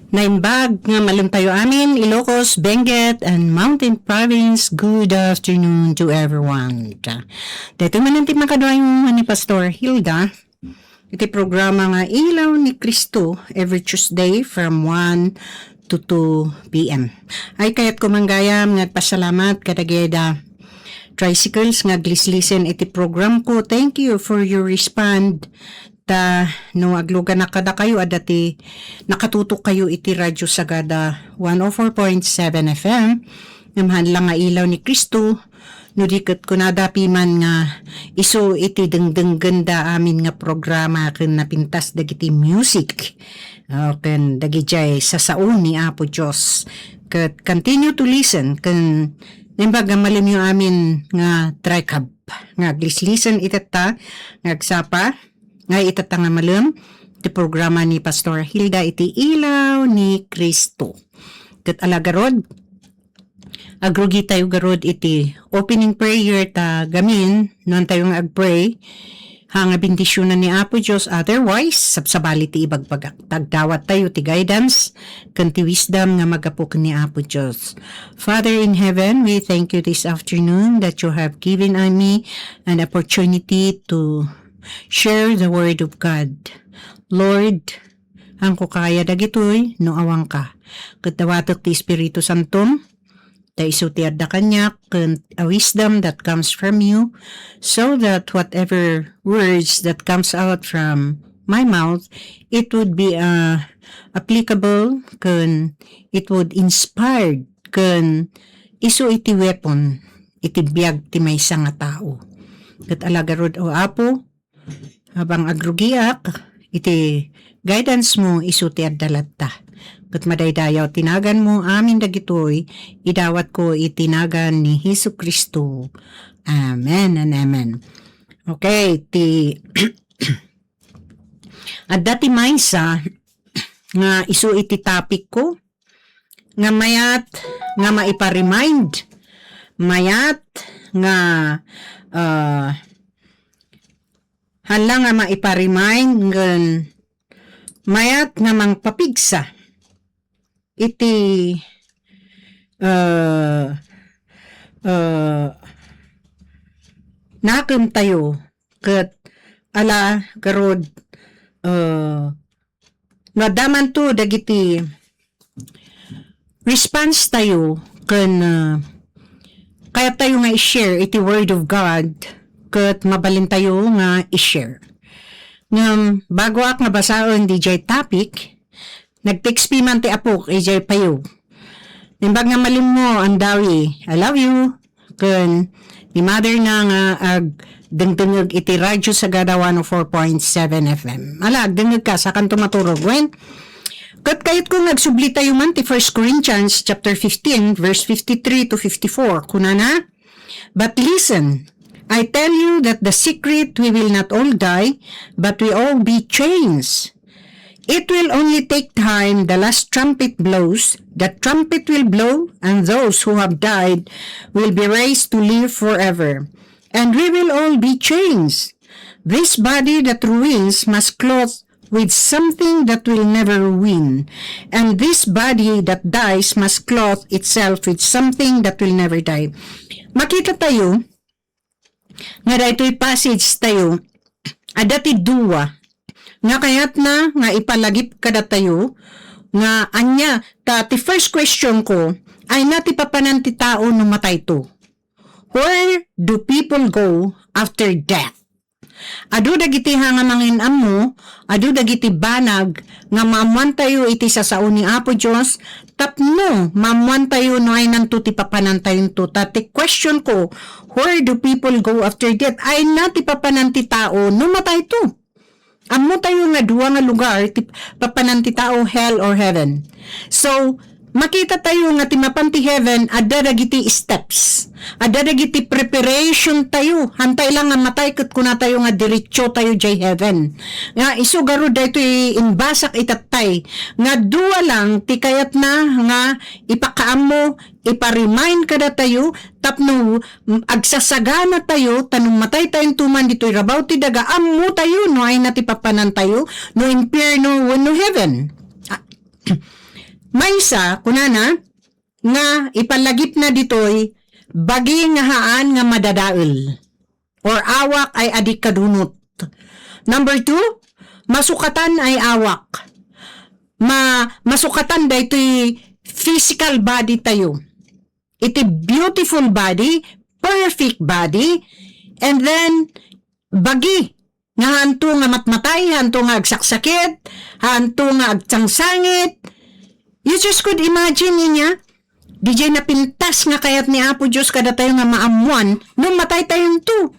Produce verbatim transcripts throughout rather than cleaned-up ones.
Naimbag nga malem tayo amin, Ilocos, Benguet, and Mountain Province. Good afternoon to everyone. Daytoy manen ti makadua ni Pastor Hilda iti programa nga Ilaw ni Cristo every Tuesday from one to two p.m. Ay kayatko man gayam nga agpasalamat kadagiti tricycles nga aglis-listen iti program ko. Thank you for your respond. Ta no agluganak kadakayo, adda ti nakatutok kayo iti Radyo Sagada one oh four point seven F M, nga mahanla nga Ilaw ni Cristo, no di ket kunada piman nga isu iti dengdenggenda amin nga programa ken napintas dagiti music, o ken dagidiay sasao ni Apo Dios. Ket continue to listen ken naimbag nga malemyo amin nga tricab nga aglis-listen itatta nga agsapa nga itatta nga malem ti programa ni Pastor Hilda iti Ilaw ni Cristo. Ket ala garud, agrugi tayo garud iti opening prayer ta gamin, nuan tayo nga agpray, ha nga bendisionan ni Apo Dios. Otherwise, sabsabali ti ibagbagak. Tagdawat tayo ti guidance ken ti wisdom nga magapu ken ni Apo Dios. Father in heaven, we thank you this afternoon that you have given me an opportunity to share the word of God. Lord, haanko kaya dagitoy no awanka. Ket dawatek ti Espiritu Santom, ta isu ti adda kaniak, ken a wisdom that comes from you, so that whatever words that comes out from my mouth, it would be, uh, applicable, ken it would inspired, ken isu iti weapon iti biag ti maysa nga tao. Ket ala garud, O Apo, habang agrugiak, iti guidance mo isu ti adda latta. Ket madaydayaw ti naganmo amin dagitoy, idawatko iti nagan ni Jesu-Cristo. Amen and amen. Okay, ti adda ti maysa nga isu iti topic ko, nga mayat nga maipa-remind, mayat nga, ah, hala nga maipa-remind, ngem mayat nga mangpapigsa iti, ah, ah, nakem tayo ket ala garud, ah, no adda manto dagiti response tayo ken, ah, kayat tayo nga i-share iti Word of God ket mabalin tayo nga i-share. Ngem bagoak nga basaen didiay topic, nag-text piman ti apok idiay payo. Naimbag nga malimmo, Andawi, I love you. Ken ni mother na nga agdengdengeg iti Radyo Sagada one oh four point seven F M. Ala, agdengngeg ka, sakanto maturog, wen? Ket kayatko nga agsubli tayo man ti First Corinthians chapter fifteen, verse fifty-three to fifty-four. Kunana, "But listen, I tell you that the secret, we will not all die, but we all be changed." It will only take time, the last trumpet blows, the trumpet will blow, and those who have died will be raised to live forever. And we will all be changed. This body that ruins must clothe with something that will never ruin, and this body that dies must clothe itself with something that will never die. Makita tayo nga daytoy passage tayo, adda ti dua nga kayatna nga ipalagip kadatayo nga ania. Ta ti first question ko, ay na ti papanan ti tao no matayto? Where do people go after death? Adu dagiti ha nga mangin-ammo, adu dagiti banag nga maammoantayo iti sasao ni Apo Dios, tapno maammoantayo no aynanto ti papanantayonto. Ta ti question ko, where do people go after death? Ayna ti papanan ti tao no matayto? Ammotayo nga dua nga lugar ti papanan ti tao, hell or heaven. So, makita tayo nga ti mapan ti heaven, adda dagiti steps. Adda dagiti preparation tayo. Hantay lang nga matay ket kuna tayo nga diretso tayo jay heaven. Nga isu garud daytoy imbasak itattay. Nga dua lang ti kayatna nga ipakaammo, ipa-remind kadatayo, tapno, mm, agsasagana tayo, ta no matay tayo tuman ditoy rabaw ti daga, ammo tayo no ayna ti papanan tayo, no impierno wenno heaven. Ah, Maysa, kunana, nga ipalagipna ditoy, bagi nga haan nga madadael, or awak ay adi kadunot. Number two, masukatan ay awak. Ma-, masukatan daytoy physical body tayo. Iti beautiful body, perfect body, and then, bagi nga haanto nga matmatay, haanto nga agsaksakit, haanto nga agsangsangit. You just could imagine niya, diay napintas nga kayat ni Apo Dios kadatayo nga maammuan no matay tayonto.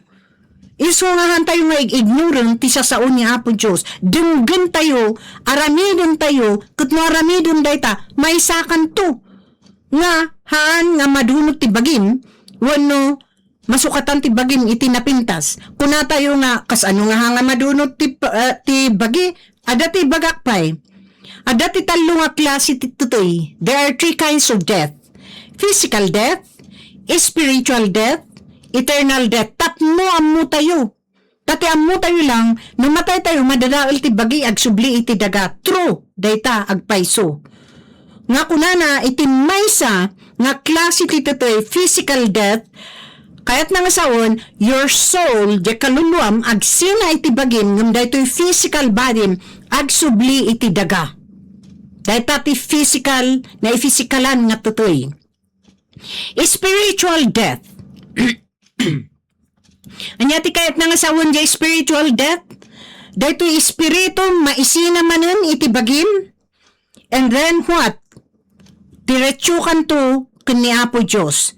Isu nga haantayo nga ig-ignoran ti sasao ni Apo Dios. Denggen tayo, aramiden tayo, ket no aramiden dayta, maysakanto nga haan nga madunot ti bagim, wenno masukatan ti bagim iti napintas. Kuna tayo nga, kas ano nga haan nga madunot ti, ah, ti bagi? Adda ti ibagak pay. Adda ti tallo nga klase ti tutoy. There are three kinds of death. Physical death, spiritual death, eternal death. Tapno ammo tayo. Ta ti ammo tayo lang, no matay tayo, madadael ti bagi agsubli iti daga. True, dayta, agpayso. Nga kunana, iti maysa nga klase ti tutoy, physical death, kayatna nga sawen, your soul, diay kaluluam, agsina iti bagim, ngem daytoy physical bodyem, agsubli iti daga. Dayta ti physical, naiphisikalan nga tutoy. Spiritual death. Ania ti kayatna nga sawen diay spiritual death? Daytoy espiritu, maisina manen iti bagim. And then what? Diretsokanto ken ni Apo Dios.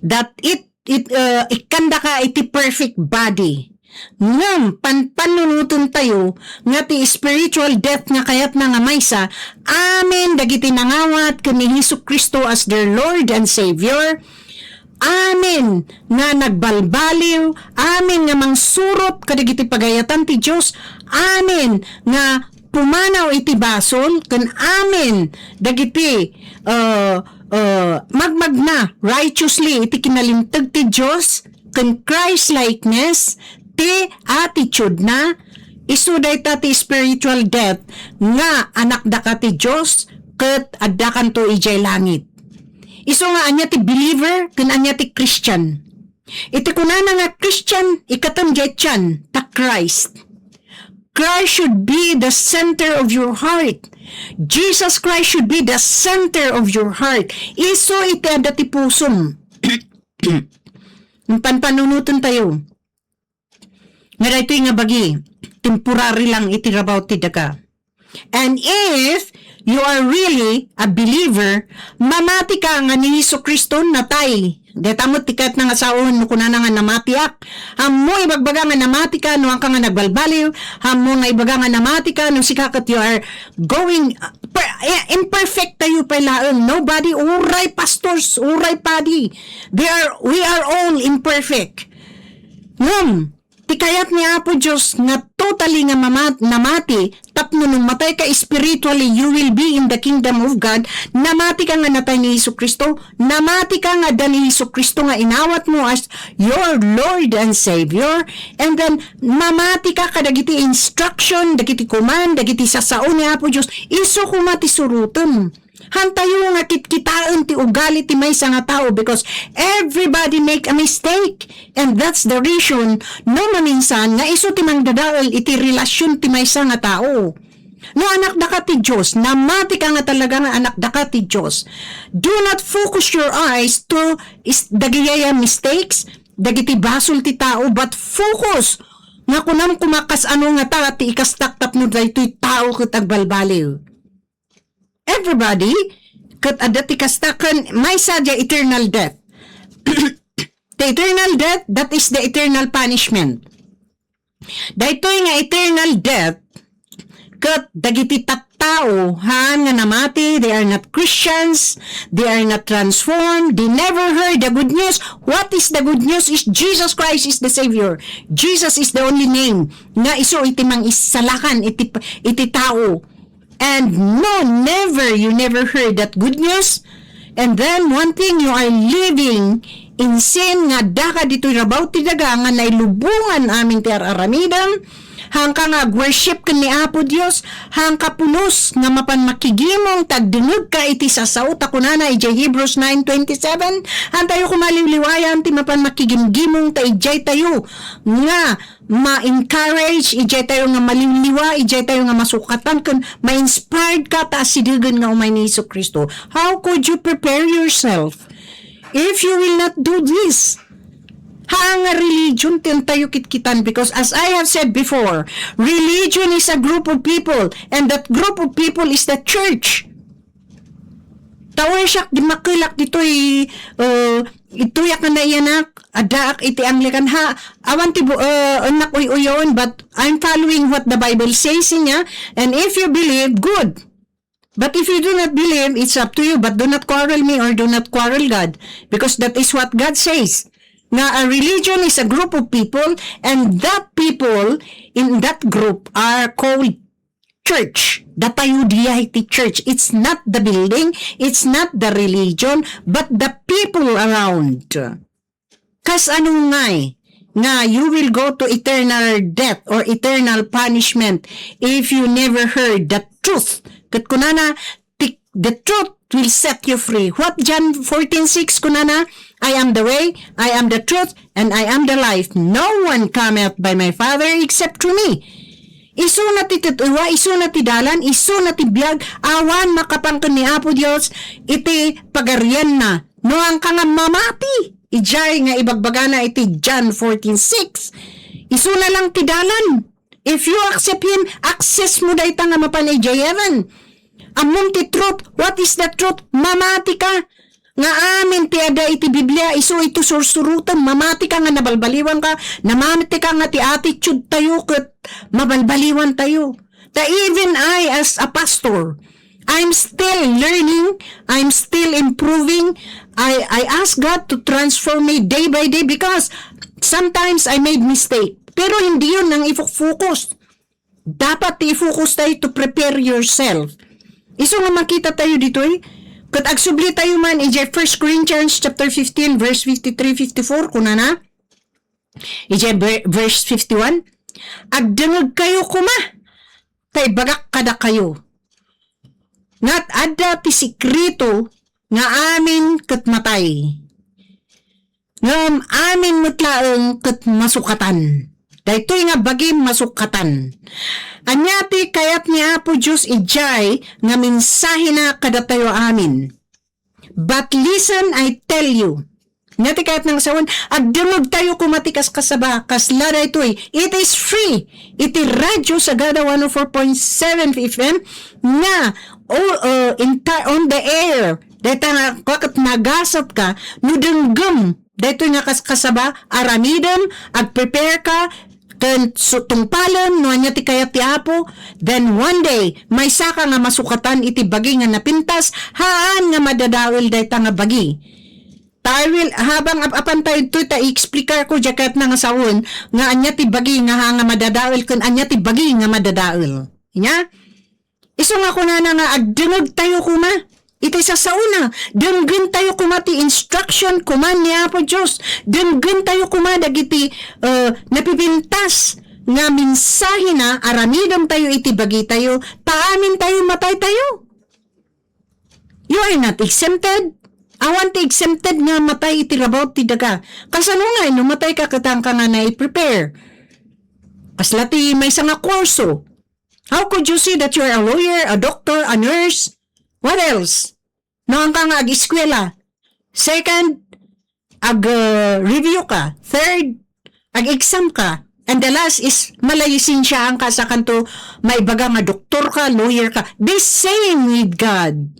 That it, it, uh, ikkandaka iti perfect body. Ngem, panpannunoten tayo nga ti spiritual death nga kayatna nga maysa, amen dagiti nangawat ken ni Jesu-Cristo as their Lord and Savior. Amen nga nagbalbaliw. Amen nga mangsurot kadagiti pagayatan ti Dios. Amen nga pumanaw iti basol. Ken amen dagiti, uh, uh, magmagna righteously iti kinalinteg ti Dios ken Christ-likeness ti attitude-na. Isu dayta ti spiritual death nga anakdaka ti Dios ket addakanto idiay langit. Isu nga ania ti believer ken ania ti Christian. Iti kunana nga Christian, ikkatem diay tian, ta Christ. Christ should be the center of your heart. Jesus Christ should be the center of your heart. Isu iti adda ti pusom. Panpanunoten tayo nga daytoy nga bagi, temporary lang iti rabaw ti daga. And if you are really a believer, mamatika nga ni Jesu-Cristo natay. Dayta met ti kayatna nga sawen no kunana nga namatiak. Ammo ibagbaga nga namatika no haanka nga nagbalbaliw. Ammo nga ibaga nga namatika no sika ket you are going, per-, eh, imperfect tayo pay laeng. Nobody, uray pastors, uray padi. They are, we are all imperfect. Ngem, ti kayat ni Apo Dios nga totally nga mamat-, namati, tapno no matay ka spiritually, you will be in the kingdom of God. Namati ka nga natay ni Jesu-Cristo, namati ka nga adda ni Jesu-Cristo nga inawat mo as your Lord and Savior, and then mamati ka kadagiti instruction, dagiti command, dagiti sasao ni Apo Dios, isu koma ti surotem. Hantayo nga kitkitaen ti ugali ti maysa nga tao, because everybody make a mistake. And that's the reason no maminsan nga isu ti mangdadael iti relasyon ti maysa nga tao. No anakdaka ti Dios, namati ka nga talaga nga anakdaka ti Dios, do not focus your eyes to is-, dagiti mistakes, dagiti basol ti tao, but focus nga kunam koma kas ano nga ta ti ikastak tapno daytoy tao ket agbalbaliw. Everybody, ket adda ti kasta ken maysa diay eternal death. The eternal death, that is the eternal punishment. Daytoy nga eternal death, ket dagiti tattao, haan nga namati, they are not Christians, they are not transformed, they never heard the good news. What is the good news is Jesus Christ is the Savior. Jesus is the only name nga isu iti mangisalakan iti, iti tao. And no, never, you never heard that good news. And then, one thing, you are living in sin nga adda ka ditoy rabaw ti daga nga nailubongan amin ti ar-aramidem. Haanka nga ag-worship ken ni Apo Dios, haanka pulos nga mapan makigimong ta agdengegka iti sasao ta kunana idiay Hebrews nine twenty-seven, haantayo koma liwliwayan ti mapan makigimgimong ta idiay tayo nga ma-encourage, idiay tayo nga maliwliwa, idiay tayo nga masukatan ken ma-inspired ka ta asidegen nga umay ni Jesu-Cristo. How could you prepare yourself if you will not do this? Ha nga religion ti intayo kitkitan, because as I have said before, religion is a group of people, and that group of people is the church. Tawer siak di makelak ditoy, uh, ituyak nga naiyanak, addaak iti Anglican ha, awan ti bu-, uh, unnak uy-uyon, but I'm following what the Bible says niya, and if you believe, good. But if you do not believe, it's up to you. But do not quarrel me or do not quarrel God, because that is what God says. Nga a religion is a group of people, and that people in that group are called church. Datayo diay ti church. It's not the building, it's not the religion, but the people around. Kasano ngay nga you will go to eternal death or eternal punishment if you never heard the truth? Ket kunana, "The, the truth will set you free." What John fourteen six kunana? "I am the way, I am the truth, and I am the life. No one cometh by my Father except through me." Isuna ti tet-ewa, isuna ti dalan, isuna ti biag, awan makapan ken ni Apo Dios iti pagarianna. No haanka nga mamati, idiay nga ibagbagana iti John fourteen six, isuna lang ti dalan. If you accept Him, access mo dayta nga mapan idiay heaven. Ammom ti truth. What is the truth? Mamati ka. Nga amin ti adda iti Biblia, isu iti sursurotem. Mamati ka nga nabalbaliwan ka. Namati ka nga ti attitude tayo ket mabalbaliwan tayo. Ta even I as a pastor, I'm still learning, I'm still improving. I, I ask God to transform me day by day because sometimes I made mistake. Pero hindi yun ang ifo-focus. Dapat ti i-focus tayo to prepare yourself. Isu nga makita tayo ditoy, ket agsubli tayo man idiay First Corinthians chapter fifteen, verse fifty-three, fifty-four, kunana, idiay ver-, verse fifty-one, "Agdengegkayo koma, ta ibagak kadakayo, nga adda ti sekreto nga amin ket matay." Ngem amin met laeng ket masukatan. Daytoy nga bagi masukatan. Ania ti kayat ni Apo Dios idiay nga mensahena kadatayo amin? But listen, I tell you. Ania ti kayatna nga sawen, agdengegtayo koma ti kaskasaba, kasla daytoy. It is free. Iti Radyo Sagada one oh four point seven F M nga, o, uh, in ta-, on the air. Dayta nga, ket nagasatka, no denggem daytoy nga kaskasaba, aramidem, agprepare ka, ken su-, tungpalem no ania ti kayat ti Apo, then one day, maysaka nga masukatan iti bagi nga napintas, haan nga madadael dayta nga bagi. Ta I will, habang ap-, apan tayo ditoy, ta i-explicar ko diay kayatna nga sawen, nga ania ti bagi nga ha nga madadael, ken ania ti bagi nga madadael. Ania? Isu nga kunana nga agdengegtayo koma iti sasaona, denggentayo koma ti instruction, command ni Apo Dios, denggentayo koma dagiti, eh, napipintas nga mensahena, aramidentayo iti bagitayo, ta amintayo mataytayo. You are not exempted. Awan ti exempted nga matay iti rabaw ti daga. Kasano nga no matay ka ket haanka nga nai-prepare? Kasla ti maysa nga kurso. How could you say that you are a lawyer, a doctor, a nurse? What else? No, haanka nga ag-eskwela. Second, ag, uh, review ka. Third, ag-exam ka. And the last is, malaisensiahan ka, sakanto maibaga nga doktor ka, lawyer ka. The same with God.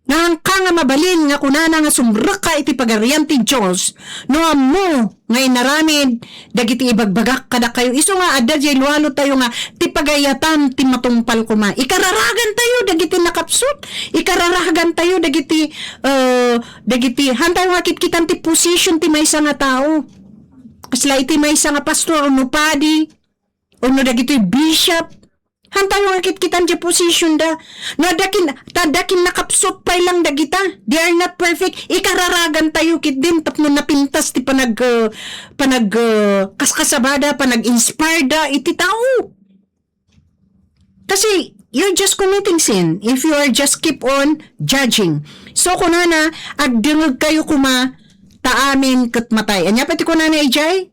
Nga haanka nga mabalin nga kunana nga sumrekka iti Pagarian ti Dios, no ammo nga inaramid dagiti ibagbagak kadakayo. Isu nga adda diay lualo tayo nga ti pagayatan ti matungpal koma. Ikararagan tayo dagiti nakapsut. Ikararagan tayo dagiti, eh, dagiti, haantayo nga kitkitan ti position ti maysa nga tao. Kasla iti maysa nga pastor, no padi, wenno dagiti bishop, Hantayo nga kitkitan ti position da. No, adda kin-, ta adda kin nakapsut pay lang dagita. They are not perfect. Ikararagan tayo ket din tapno napintas ti panag-, uh, panag-, uh, kaskasabada, panag-inspire da iti tao. Kasi, you're just committing sin if you are just keep on judging. So, kunana, agdengeg kayo kuma, ta amin ket matay. Ania pay ti kunana, A J?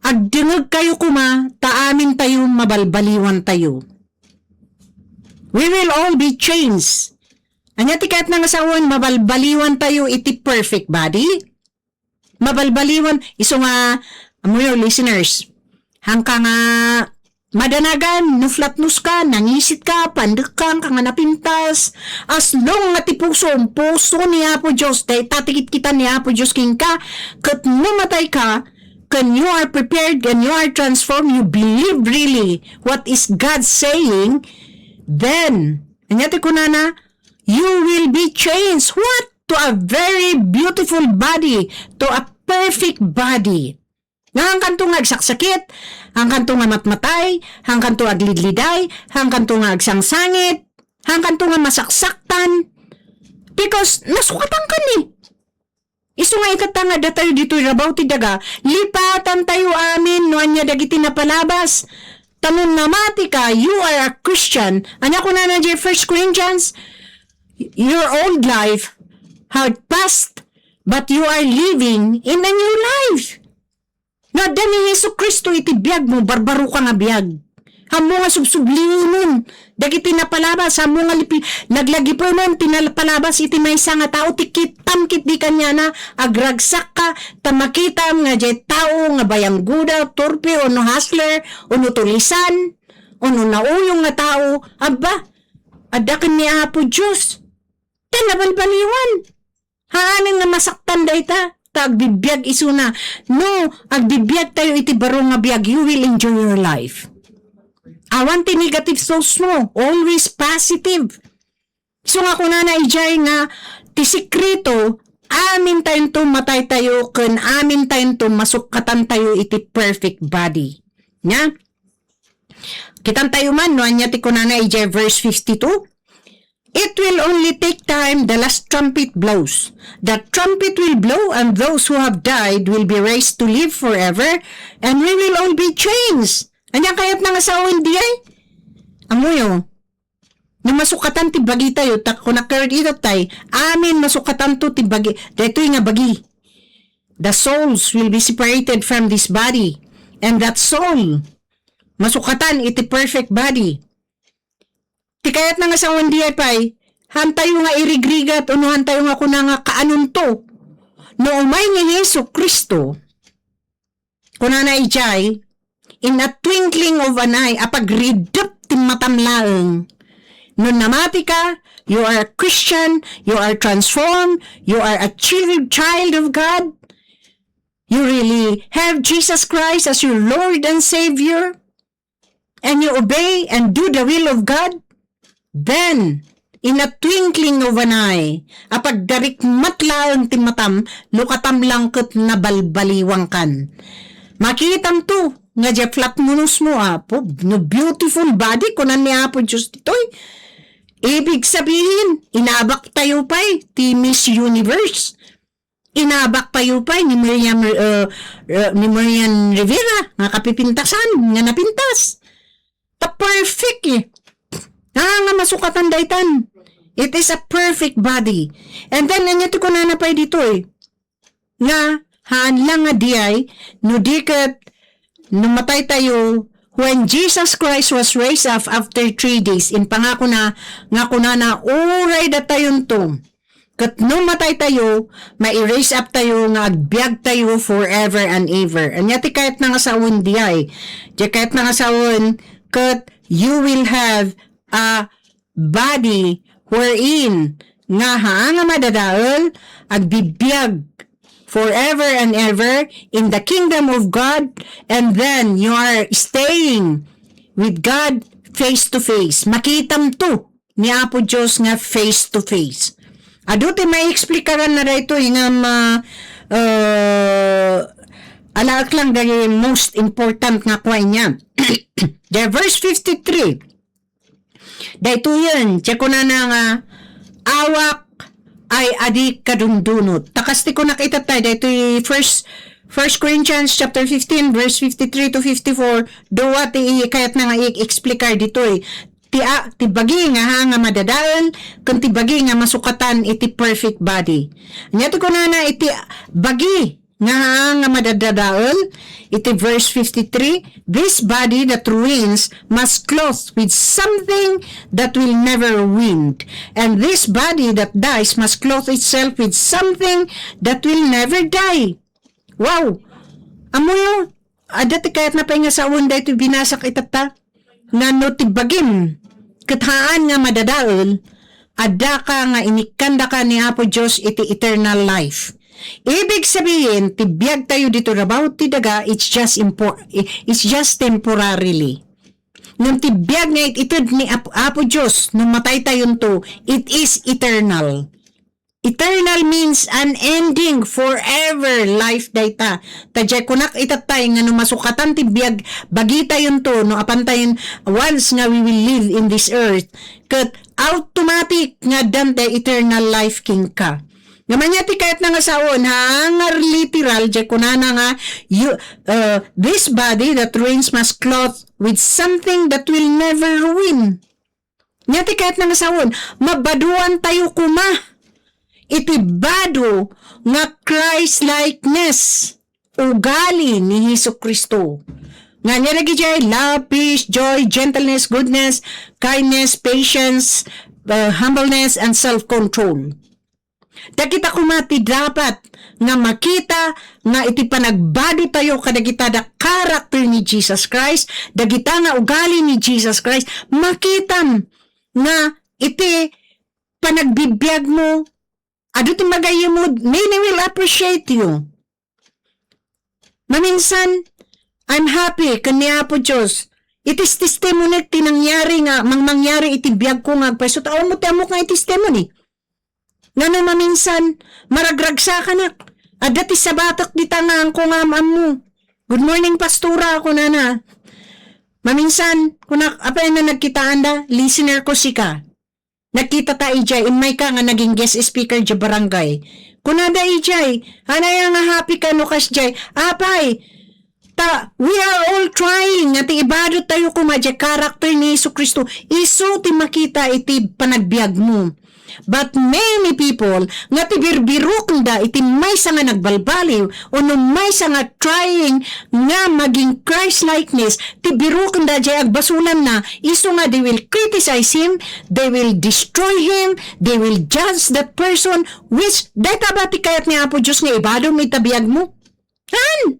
Agdengeg kayo kuma, ta amin tayo mabalbaliwan tayo. We will all be changed. Ania ti kayatna nga sawen, mabalbaliwan tayo iti perfect body? Mabalbaliwan, isu nga, amoyo, listeners, hangka nga madanagan, no flatnose ka, nangisit ka, pandek ka, hangka nga napintas, as long nga ti pusom, puso ni Apo Dios, dayta ti kitkitan ni Apo Dios kenka, ket no matay ka, ken you are prepared and you are transformed, you believe really what is God saying, then, ania ti kunana? You will be changed. What? To a very beautiful body, to a perfect body. Nga hangkanto nga agsaksakit, hangkanto nga matmatay, hangkanto aglidliday, hangkanto nga agsangsangit, hangkanto nga masaksaktan. Because nasukatan ka ni. Isu nga itatta nga datayo ditoy rabaw ti daga, lipatan tayo amin no ania dagiti napalabas. Ta no namati ka, you are a Christian. Ania kunana diay First Corinthians? Your old life had passed, but you are living in a new life. No adda ni Jesu-Cristo iti biagmo, barbaro ka nga biag. Ammo nga subsublienon dagiti napalabas, ammo nga lipi-, naglagipemen ti napalabas iti maysa nga tao, ti kitam ketdi kaniana, agragsakka, ta makitam nga diay tao nga bayanggoda, turpe, wenno hustler, wenno tulisan, wenno nauyong nga tao. Abba, adda ken ni Apo Dios. Ta nabalbaliwan. Haanen nga masaktan dayta, ta agbibiag isuna. No, agbibiag tayo iti baro nga biag, you will enjoy your life. Awan ti negative thoughts mo, always positive. So nga kunana idiay nga, ti sekreto, amin tayonto matay tayo, ken amin tayonto masukatan tayo iti perfect body. Nia? Kitan tayo man, no, ania ti kunana idiay verse fifty-two? It will only take time, the last trumpet blows. The trumpet will blow, and those who have died will be raised to live forever, and we will all be changed. Ania kayatna nga sawen diay? Ammoyo, no masukatan ti bagi tayo, ta kuna ket ita tay, amin masukatanto ti bagi, daytoy nga bagi. The souls will be separated from this body, and that soul masukatan iti perfect body. Ti kayatna nga sawen diay pay, hantayo nga irigrigat, wenno hantayo nga kuna nga kaanonto. No umay ni Jesu-Cristo, kunana idiay, in a twinkling of an eye, apagridep ti matam laeng. No namati ka, you are a Christian, you are transformed, you are a chil-, child of God, you really have Jesus Christ as your Lord and Savior, and you obey and do the will of God, then, in a twinkling of an eye, apagdarikmat laeng ti matam, lukatam lang ket nabalbaliwangkan. Makitamto nga diay flatnose mo, Apo, no beautiful body, kunan ni Apo Dios ditoy. Ibig sabihin, inabak tayo pay ti Miss Universe. Inabak tayo pay ni Miriam, uh, uh, ni Marian Rivera nga kapipintasan, nga napintas. Ta perfect eh. Ah, nga masukatan daytan. It is a perfect body. And then, ania ti kunana pay ditoy? Nga, haan lang nga diay, no di ket, no matay tayo, when Jesus Christ was raised up after three days, impangakona, nga kunana, uray datayonto, ket no matay tayo, mai-raise up tayo nga agbiag tayo forever and ever. Ania ti kayatna nga sawen diay? Diay kayatna nga sawen, ket you will have a body wherein nga haan nga madadael, agbibiag forever and ever in the kingdom of God, and then you are staying with God face to face. Makitamto ni Apo Dios nga face to face. Adu ti maieksplikaran na daytoy nga ma-, uh, alaek lang dagiti most important nga kua niya. The verse fifty-three, Daytoyen, ti kunana nga, "Awak ay adi kadundunot." Ta kas ti kunak itattay, daytoy First, First Corinthians chapter fifteen, verse fifty-three to fifty-four, dua ti kayatna nga i-explicar ditoy. Ti, a, ti bagi nga ha nga madadael, ken ti bagi nga masukatan iti perfect body. Ania ti kunana iti bagi nga, nga madadael, iti verse fifty-three, "This body that ruins must clothe with something that will never ruin, and this body that dies must clothe itself with something that will never die." Wow! Ammoyo, adda ti kayatna pay nga sawen daytoy binasak itatta? Nga no ti bagim ket haan nga madadael, addaka nga inikkandaka ni Apo Dios iti eternal life. Ibig sabihin, ti biagtayo ditoy rabaw ti daga, it's just impor-, it's just temporarily. Ngem ti biag nga it-ited ni Ap-, Apo Dios, no mataytayonto, it is eternal. Eternal means unending, forever life dayta. Ta diay kunak itattay nga no masukatan ti biag, bagitayonto, no apantayon, once nga we will live in this earth, ket automatic nga addan ti eternal life kenka. Ngem ania ti kayatna nga sawen, ha, nga literal, diay kunana nga, you, uh, "This body that ruins must clothe with something that will never ruin." Ania ti kayatna nga sawen, mabaduantayo koma iti bado nga Christ-likeness, ugali ni Jesu-Cristo. Nga ania dagidiay, love, peace, joy, gentleness, goodness, kindness, patience, uh, humbleness, and self-control. Dagita koma ti dapat nga makita nga iti panagbadotayo kadagita da character ni Jesus Christ, dagita nga ugali ni Jesus Christ, makitam nga iti panagbibiagmo, adu ti magayyemmo, many will appreciate you. Maminsan, I'm happy ken ni Apo Dios. Iti testimony ti nangyari nga mangmangyari iti biagko nga agpayso. Ta awan mo ti ammok nga testimony. Ngano maminsan, maragragsakanak. Adda ti sabatek dita nga angko nga am-ammo. "Good morning, Pastora," kunana. Maminsan, kunak, "Apay na nagkitaanda? Listener ko sika." Nakita ta idiay, immayka nga naging guest speaker diay barangay. Kunada idiay, "Anay nga happy ka no kasdiay?" Apay, ta, we are all trying nga ti ibado tayo koma diay character ni Jesu-Cristo. Isu ti makita iti panagbiagmo. But many people nga ti birbirokenda iti maysa nga nagbalbaliw, o no maysa nga trying nga maging Christ-likeness, ti birokenda diay agbasolanna, isu nga they will criticize him, they will destroy him, they will judge that person, which, dayta ba ti kayat ni Apo Dios nga ibadom ita biagmo? Haan!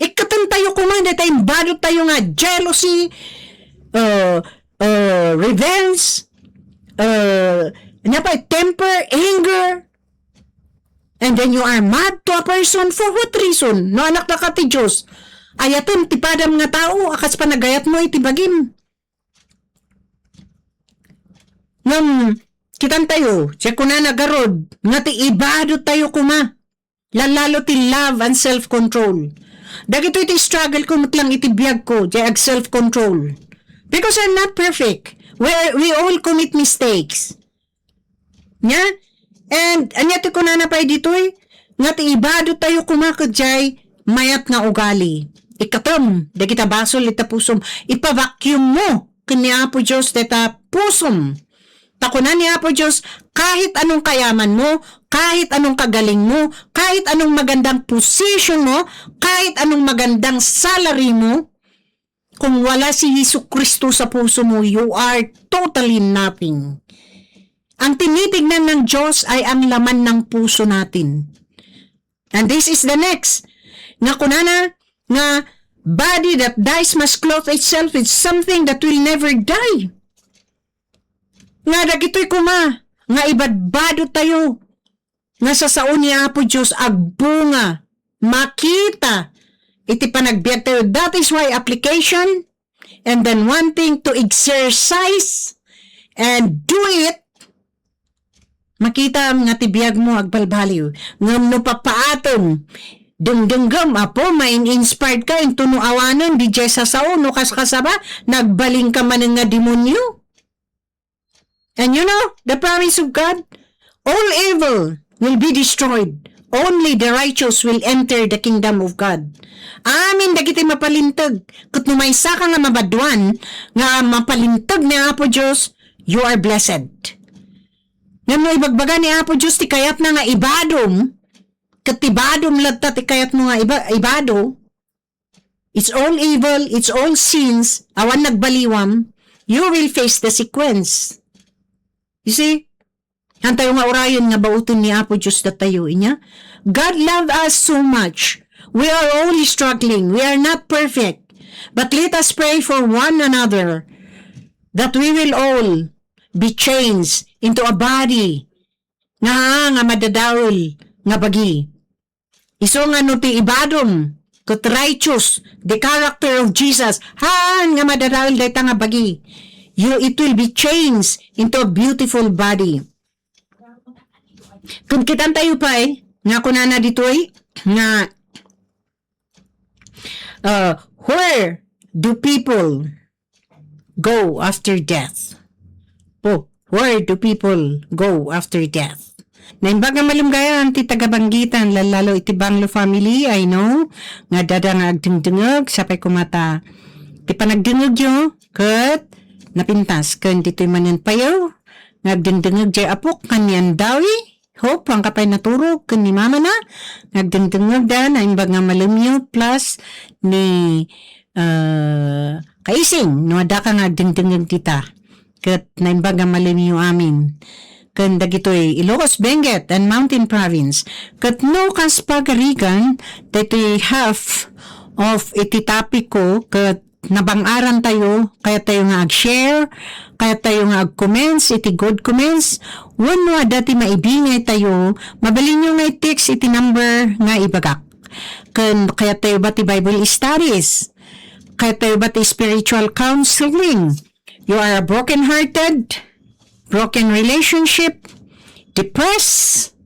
Ikkatentayo koma, dayta imbado tayo nga jealousy, uh, uh, revenge, uh, ania pay, temper, anger, and then you are mad to a person. For what reason? No anakdaka ti Dios, ayatem ti padam nga tao a kas panagayatmo iti bagim. Ngem, kitantayo, diay kunana garud, nga ti ibado tayo koma. Lallalo ti love and self-control. Dagitoy ti struggle ko met lang iti biag ko, diay ag self-control. Because I'm not perfect. We, we all commit mistakes. Nia? And, ania ti kunana pay ditoy? Nga ti ibado tayo koma ket diay mayat nga ugali. Ikatem, dagita basol ita pusom, ipa-vacuum mo ken ni Apo Dios dayta pusom. Ta kuna ni Apo Dios, kahit anong kayaman mo, kahit anong kagaling mo, kahit anong magandang position mo, kahit anong magandang salary mo, kung wala si Jesu Cristo sa puso mo, you are totally nothing. Ang tinitignan ng Diyos ay ang laman ng puso natin. And this is the next. Nga kunana, nga body that dies must clothe itself with something that will never die. Nga dagitoy koma, nga ibadbado tayo, nga sa sao ni Apo Dios agbunga, makita, iti panagbiag tayo. That is why application, and then one thing to exercise, and do it, makita nga ti biag mo agbalbaliw. Ngem no papaatem, dengdenggem, Apo, main-inspired ka, into no awanen, di jay sa sao, no kaskasaba, nagbalin ka manen nga demonyo. And you know, the promise of God, all evil will be destroyed. Only the righteous will enter the kingdom of God. Amin dagiti mapalinteg. Ket no maysaka nga mabaduan nga mapalinteg ni Apo Dios, you are blessed. Ngem no ibagbaga ni Apo Dios ti kayatna nga ibadom, ket ti badom latta ti kayatmo nga iba-, ibado, it's all evil, it's all sins, awan nagbaliwam, you will face the sequence. You see? Hantayo nga urayon nga bauten ni Apo Dios datayo, inya? God love us so much. We are all struggling. We are not perfect. But let us pray for one another that we will all be changed into a body nga, nga madadael nga bagi. Isu nga no ti ibadom ket righteous, the character of Jesus, haan nga madadael dayta nga bagi. You, it will be changed into a beautiful body. Ket kitantayo pay nga kunana ditoy nga, uh, where do people go after death? Oh, where do people go after death? Naimbag nga malem gayam ti taga-Banggitan, lallalo iti Banglo family, I know, nga adda nga agdengdengeg, sapay koma ta ti panagdengegyo, ket napintas, ken ditoy manen payo, nga agdengdengeg jay apok ken ni Andawi, Hope, haan ka pay naturog ken ni mamana, nga agdengdengegda, naimbag nga malemyo, plus ni, ah, Kaising, no adda ka nga agdengdengeg dita. Ket naimbag nga malemyo amin. Ken dagitoy Ilocos, Benguet, and Mountain Province. Ket no kas pagarigan, daytoy half of iti topic ko, ket nabang-aran tayo, kayat tayo nga ag-share, kayat tayo nga ag-comments iti good comments, wenno adda ti maibingay tayo, mabalinyo nga i-text iti number nga ibagak. Ken kayat tayo ba ti Bible studies? Kayat tayo ba ti spiritual counseling? You are a broken-hearted, broken relationship, depressed,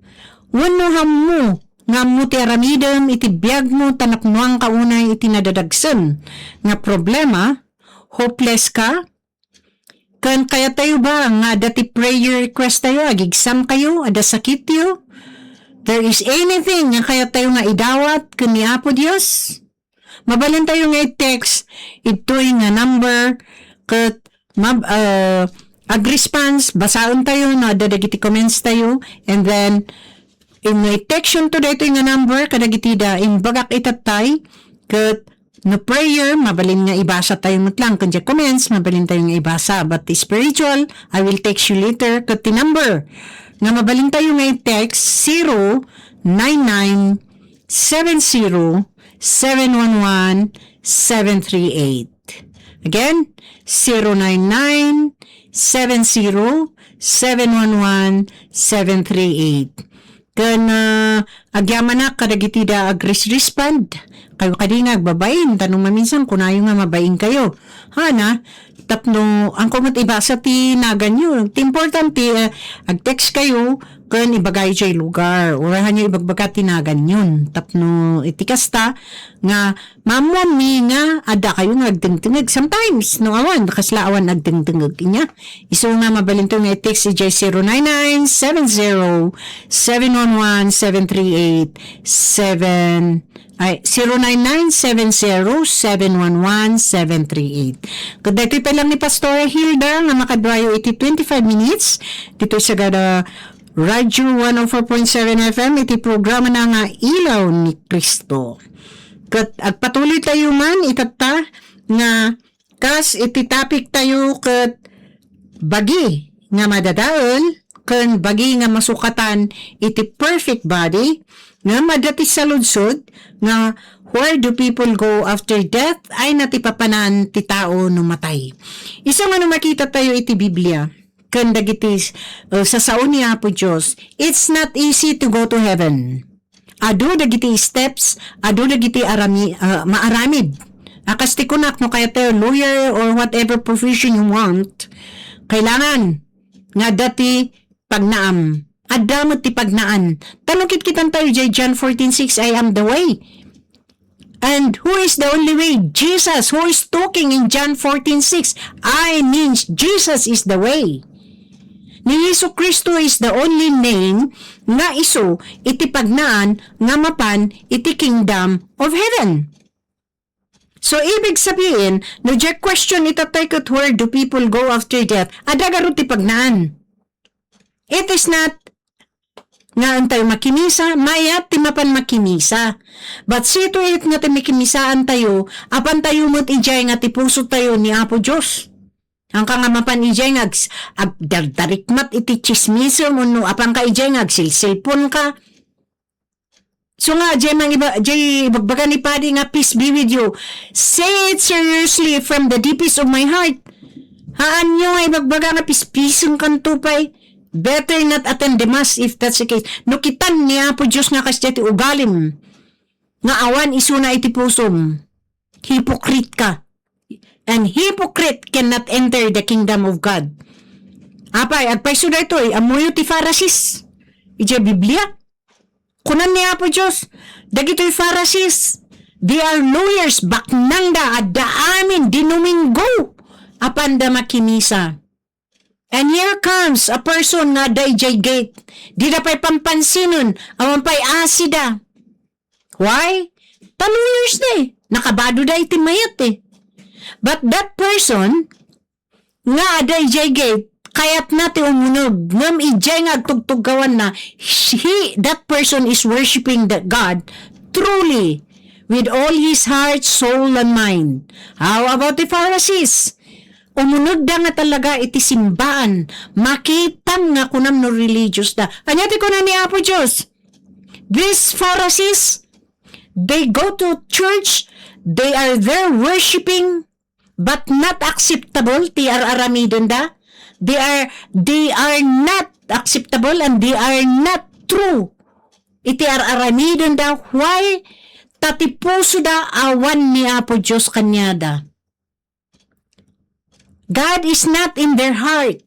wenno ammo nga ammo ti aramidem iti biagmo ta napnoanka unay iti nadadagsen nga problema, hopeless ka, ken kayat tayo ba nga adda ti prayer request tayo, agigsamkayo, adda sakityo, there is anything nga kayat tayo nga idawat ken ni Apo Dios? Mabalin tayo nga i-text itoy nga number ket mab-, ah, ag-response, basaen tayo no adda dagiti comments tayo, and then, inno i-text-yon to daytoy nga number kadagiti da imbagak itattay, ket no prayer, mabalin nga ibasa tayo met lang, ken diay comments, mabalin tayo nga ibasa, but spiritual, I will text you later, ket ti number nga mabalin tayo nga i-text, zero nine nine seven zero seven one one seven three eight. Again, zero nine nine seven zero seven one one seven three eight. Ken, ah, agyamanak kadagiti da agresrespond. Kayo kadi nga agbabain, ta no maminsan kunayo nga mabain kayo. Hana, tapno, angko met ibasa ti naganyo. Ti importante, ah, ag-text kayo, ken ibagayo jay lugar. Uray hanyo ibagbaga ti naganyon. Tapno, iti kasta, nga maammoanmi nga adda kayo nga agdengdengeg. Sometimes, no awan, kasla awan agdengdengeg. Inya, isu nga mabalinto nga i-text ijay zero nine nine seven zero seven one one seven three eight seven, ay, zero nine nine seven zero seven one one seven three eight. Ket daytoy pay lang ni Pastora Hilda nga makaduayo iti twenty-five minutes ditoy Sagada Radio one oh four point seven F M iti programa na nga Ilaw ni Cristo. Ket agpatuloy tayo man itatta nga kas iti topic tayo ket bagi nga madadael ken bagi nga masukatan iti perfect body, ngem adda ti saludsod nga where do people go after death? Ay na ti papanan ti tao no matay. Isu nga no makita tayo iti Biblia, ken dagiti, uh, sasao ni Apo Dios, it's not easy to go to heaven. Adu dagiti steps, adu dagiti arami-, uh, maaramid. A, kas ti kunak, no kayat tayo lawyer or whatever profession you want, kailangan nga adda ti pagnaam. Adda met ti pagnaan. Ta no kitkitanta ijay John fourteen six, "I am the way." And who is the only way? Jesus, who is talking in John fourteen six. "I mean, Jesus is the way." Ni Jesu-Cristo is the only name nga isu iti pagnaan nga mapan iti Kingdom of Heaven. So, ibig sabihin, no diay question ita tayo ket, "Where do people go after death?" Adda garud ti pagnaan. It is not nga intayo makimisa, mayat ti mapan makimisa. But see to it nga ti makimisaantayo, apantayo met idiay nga ti pusotayo ni Apo Dios. Haanka nga mapan idiay nga ags-, agdardarikmat iti tsismisem, wenno apanka idiay nga agsilsilponka. So nga, jay mangiba-, jay ibagbaga ni Padi nga, "Peace be with you." Say it seriously from the deepest of my heart. Haanyo nga ibagbaga nga pispisenkanto pay. Better not attend the mass if that's the case. No kitan ni Apo Dios nga kasdiay ti ugalim, nga awan isuna iti pusom, hypocrite ka. And hypocrite cannot enter the kingdom of God. Apay, agpayso daytoy, ammoyo ti Pharisees idiay Biblia? Kunan ni Apo Dios, dagitoy Pharisees, they are lawyers, baknangda, adda amin, dinuminggo, apanda makimisa. And here comes a person nga adda idiay gate. Dida pay pampansinen, awan pay asida. Why? Ta lawyers da eh. Nakabadoda iti mayat eh. But that person nga adda idiay gate, kayatna ti umuneg, ngem idiay nga agtugtuggawanna, he, that person is worshiping the God truly with all his heart, soul, and mind. How about the Pharisees? Umunegda nga talaga iti simbaan. Makitam nga kunam no religious da. Ania ti kuna ni Apo Dios? These Pharisees, they go to church, they are there worshiping, but not acceptable ti ar-aramidenda. They are, they are not acceptable and they are not true iti ar-aramidenda. Why? Ta ti pusoda awan ni Apo Dios kaniada. God is not in their heart.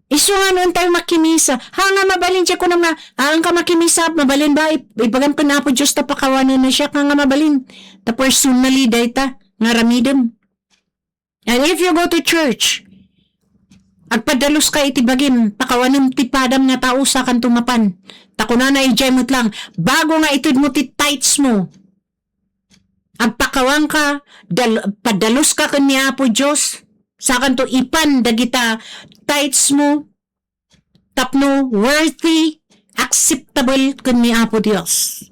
Isu nga no intayo makimisa. Ha nga mabalin ti kunam nga, "Ah, haanka makimisa, mabalin ba, ib-, ibagam ken Apo Dios ta pakawanenna siak," ha nga mabalin. Ta personally, dayta, nga aramidem. And if you go to church, agpadaluska iti bagim, pakawanem ti padam nga tao, sakanto mapan. Ta kunana idiay met lang, bago nga itedmo ti tithes mo, agpakawanka, dal-, padaluska ken ni Apo Dios, sakanto ipan dagita tithes mo, tapno worthy, acceptable ken ni Apo Dios.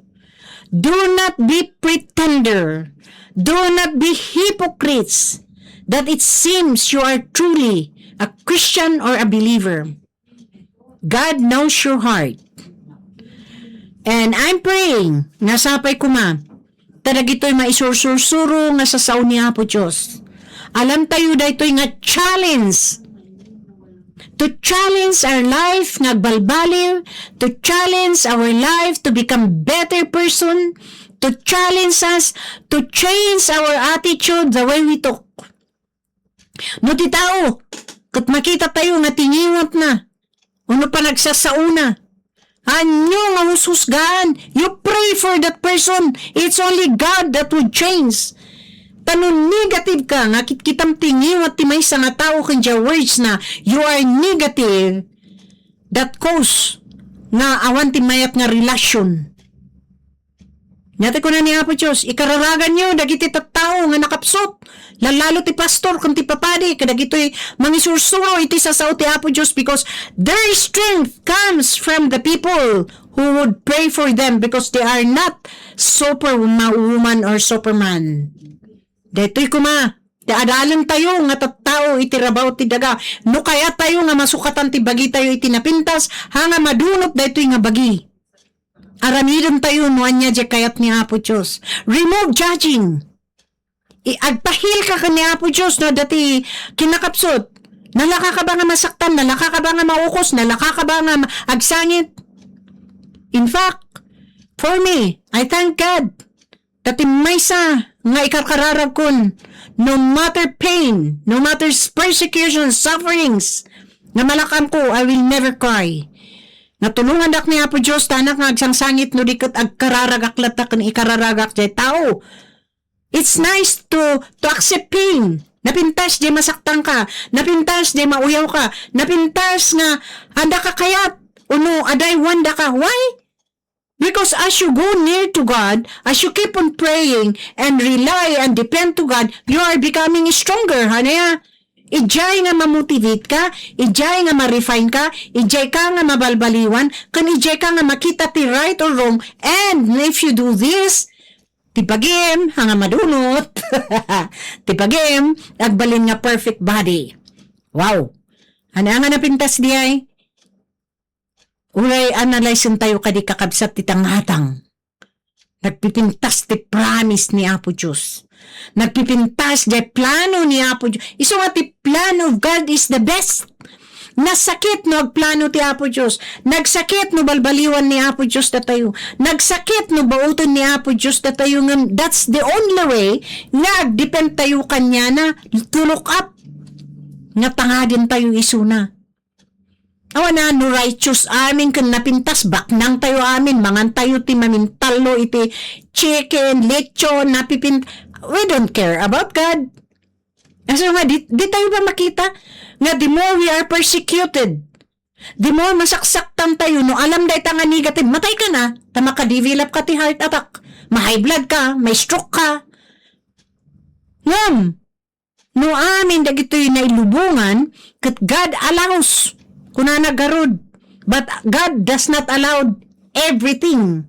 Do not be pretender. Do not be hypocrites that it seems you are truly a Christian or a believer. God knows your heart. And I'm praying nga sapay koma, ta dagitoy maisursursuro nga sasao ni Apo Dios. Alantayo daytoy nga challenge. To challenge our life nga agbalbaliw, to challenge our life to become better person, to challenge us to change our attitude, the way we talk. No ti tao, ket makita tayo nga tingiwatna, wenno panagsasaona, anyo nga hushusgaan? You pray for that person. It's only God that would change. Ta no negative ka, nga kitkitam tingiwat ti maysa nga tao ken dia words na, you are negative, that cause nga awan ti mayat nga relasyon. Ania ti kuna ni Apo Dios, ikararaganyo dagiti tattao nga nakapsut, lallalo ti pastor ken ti papadi, kadagitoy mangisursuro iti sasao ti Apo Dios, because their strength comes from the people who would pray for them, because they are not superwoman or superman. Daytoy koma, ti adalentayo nga tattao iti rabaw ti daga. No kayat tayo nga masukatan ti bagitayo iti napintas, ha nga madunot daytoy nga bagi. Aramidentayo no ania diay kayat ni Apo Dios. Remove judging. I-, agpahil ka ken ni Apo Dios no adda ti kinakapsut. Nalaka ka ba nga masaktan? Nalaka ka ba nga maukos? Nalaka ka ba nga ma-, agsangit? In fact, for me, I thank God ta ti maysa nga ikarkararagkon, no matter pain, no matter persecution, sufferings, nga malakamko, I will never cry. Natulongandak ni Apo Dios, ta anak nga agsangsangit no di ket agkararagak latta ken ikararagak diay tao. It's nice to, to accept pain. Napintas jay masaktanka, napintas jay mauyawka, napintas nga adda ka kayat, uno, adda awan daka. Why? Because as you go near to God, as you keep on praying and rely and depend to God, you are becoming stronger. Hanaya, ijay nga ma-motivate ka, ijay nga ma-refine ka, ijay ka nga mabalbaliwan, ken ijay ka nga makita ti right or wrong. And if you do this, ti bagim, nga madunot, ti bagim, agbalin nga perfect body. Wow! Ano nga napintas diay? Uray analysen tayo kadi, kakabsat, ti tangatang. Nagpipintas ti promise ni Apo Dios. Nagpipintas jay plano ni Apo Dios. Isu nga ti plan of God is the best. Nasakit no agplano ti Apo Dios. Nagsakit no balbaliwan ni Apo Dios datayo. Nagsakit no bauten ni Apo Dios datayo. Ngem that's the only way nga agdepend tayo kaniana. To look up nga tangagen tayo isuna. Awan a, no righteous amin ken napintas, baknang tayo amin, mangan tayo ti mamintallo iti chicken, lechon, napipin-, we don't care about God. Aso nga, di, di tayo ba makita nga the more we are persecuted, the more masaksaktan tayo, no alam dayta nga negative, matay ka na, ta makadevelop ka ti heart attack, ma-high blood ka, ma-stroke ka. Ngem, no amin dagitoy nailubongan, ket God allows, kunana garud, but God does not allow everything.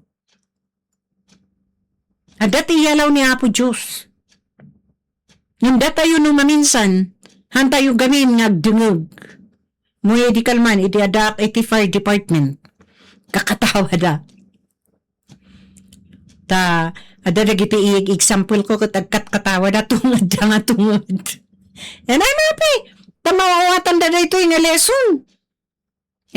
Adda ti iyalaw ni Apo Dios. Ngem datayo no maminsan, hantayo gamin nga agdengeg. Medical man, idi addaak iti fire department. Kakatawada. Ta, adda dagiti ig-, example ko ket agkatkatawada tungod da nga tungod. And I'm happy. Ta maawatan da daytoy nga lesson.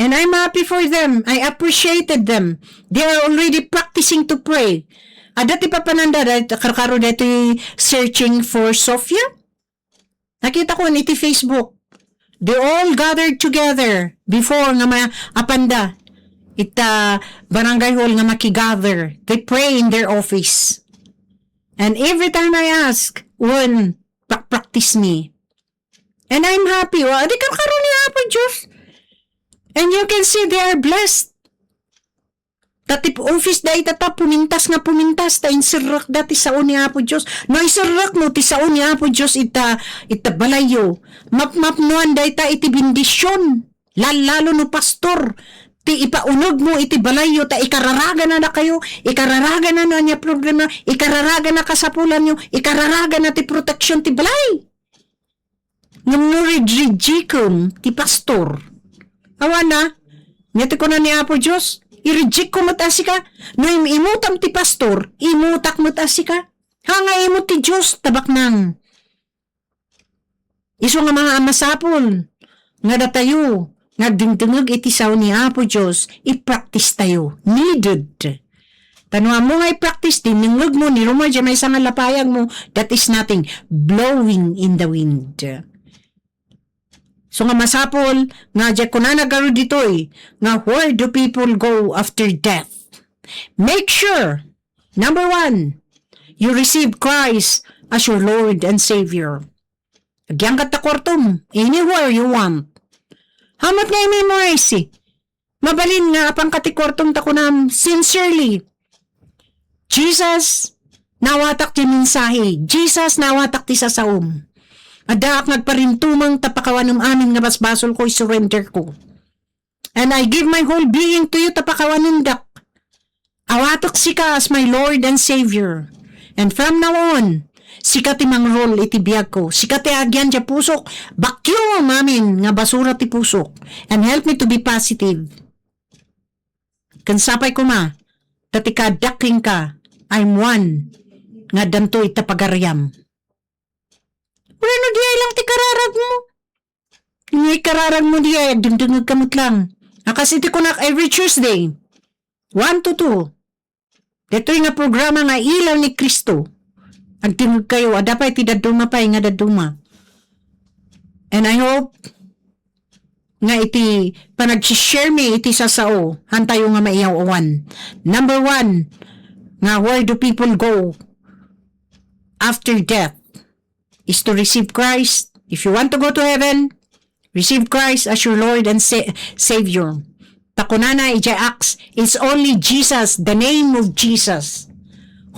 And I'm happy for them. I appreciated them. They are already practicing to pray. Adda ti papananda, dahil karkaro daytoy searching for Sofia. Nakita ko iti Facebook. They all gathered together before nga maapanda ita barangay hall nga makigather. They pray in their office. And every time I ask, when practice me. And I'm happy. Wa, di karkaro ni Apo Dios. And you can see they are blessed. Ta ti office da ita ta pumintas nga pumintas, ta inserrekda ti sao ni Apo Dios. No inserrekmo ti sao ni Apo Dios ita, ita balayyo, mapmapnoan dayta iti bendision. Lallalo no pastor ti ipaunegmo iti balayyo, ta ikararagana dakayo, ikararagana no ania problema, ikararagana kasapulanyo, ikararagana ti protection ti balay. Ngem no rijrijikem ti pastor, awana, nia ti kuna ni Apo Dios, irijikko met a sika. No im-imutam ti pastor, imutak met a sika. Ha nga imut ti Dios, tabaknang. Isu nga mga a masapul nga datayo nga agdengdengeg iti sao ni Apo Dios, i-practice tayo. Needed. Ta no ammo nga i-practice, dinnengngegmo, ni ruma diay maysa nga lapayagmo, that is nothing. Blowing in the wind. So nga masapul nga diay kunana garud ditoy nga, "Where do people go after death?" Make sure, number one, you receive Christ as your Lord and Savior. Agyangkatta kuartom, anywhere you want. Hamat nga i-memorize, eh. Mabalin nga apanka ti kuartom ta kunam sincerely, "Jesus, nawatak ti mensahe. Jesus, nawatak ti sasaom. Addaak nga agparintumeng ta pakawanem amin nga basbasolko, i-surrender ko. And I give my whole being to you ta pakawanendak. Awatek sika as my Lord and Savior. And from now on, sika ti mangrule iti biagko. Sika ti agian diay pusok. Bakyuem amin nga basura ti pusok. And help me to be positive." Ken sapay koma, ta ti kaaddak kenka, I'm one nga addanto ita pagariam. Wenno diay lang ti kararagmo. No ikararagmo diay, agdengdengegka met lang. A kas iti kunak every Tuesday, one to two. Daytoy nga programa nga Ilaw ni Cristo. Agdengegkayo, adda pay ti dadduma pay nga dadduma. And I hope nga iti panag-share mi iti sasao, hantayo nga maiyaw-awan. Number one, nga where do people go after death? is to receive Christ. If you want to go to heaven, receive Christ as your Lord and Sa-, Savior. Ta kunana idiay Acts, it's only Jesus, the name of Jesus,